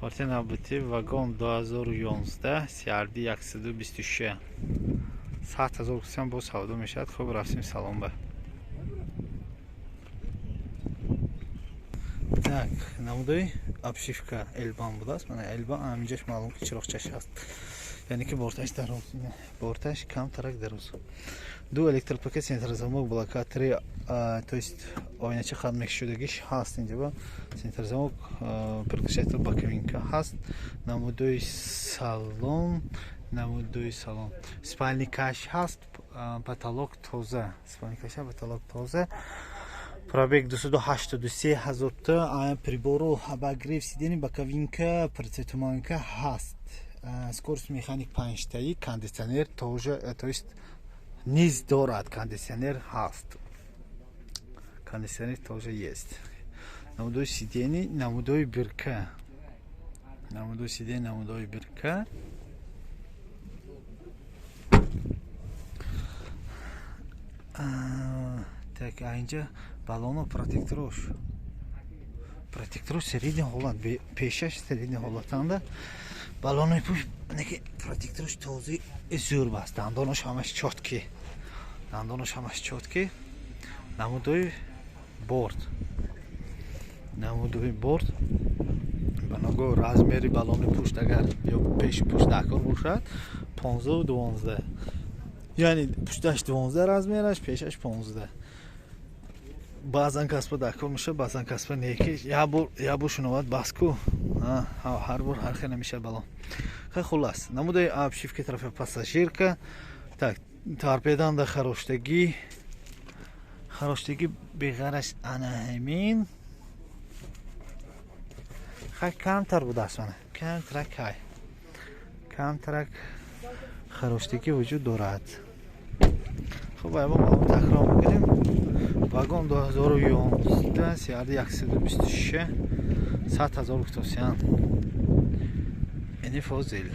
Партия навбатӣ вагон 2011 CRD 126, 100 000 гуфтам, боз савдо мешавад. Хуб, рафтем салон ба. Так, намудои обшивка Элбан будааст. Мана Элбан, ҳаминҷош маълум, ки чироқчаш ҳаст, яъне ки борташ дароз, борташ камтарак дароз. Ду электропакет, центрозамок, блокатори, то есть оинача хат мекшудагиш ҳаст. Инҷаба центрозамок, переключатель боковинка ҳаст. Намудои салон, намудои салон, спальникаш ҳаст, потолок тоза, спальникаш, потолок тоза. Пробег 283 ҳазорта. Прибору обогрев сидений, боковинка, противотуманка ҳаст. Скорость механик панҷтаи, кондитсионер тоже, то есть низ дорад, кондитсионер ҳаст, кондитсионер тоже есть. Намудои сидений, намудои бирка, намудои сидений, намудои бирка. Так, инҷа балоно, протекторош, протекторош средний ҳолат, пешаш средний ҳолатанда, балонои пушт неки протекторош тозаи зӯр баст. Дандонош ҳамаш чёткий, дандонош ҳамаш чёткий. Намудои борт, намудои борт баного размери балони пушт агар ё пеши пушт дакор бошад, 15-12, яъне пушташ 12 размераш, пешаш 15. Баъзан касба дакор мешавад, баъзан касба неки як бор шуновад, бас ку, ҳар бор ҳар хел намешавад балон. Хай, хуллас, намудаи обшивки тарафи пассажирка. Так, торпеданда хароштагӣ, хароштагӣ беғараш ана ҳамин. Хай, камтар будааст, мана камтарак, хай, камтарак хароштагӣ вуҷуд дорад. Хуб, айбо маълум такрор мекунем: вагон 2011 CRD 126, 100 000 гуфтосиян. Ини фозил.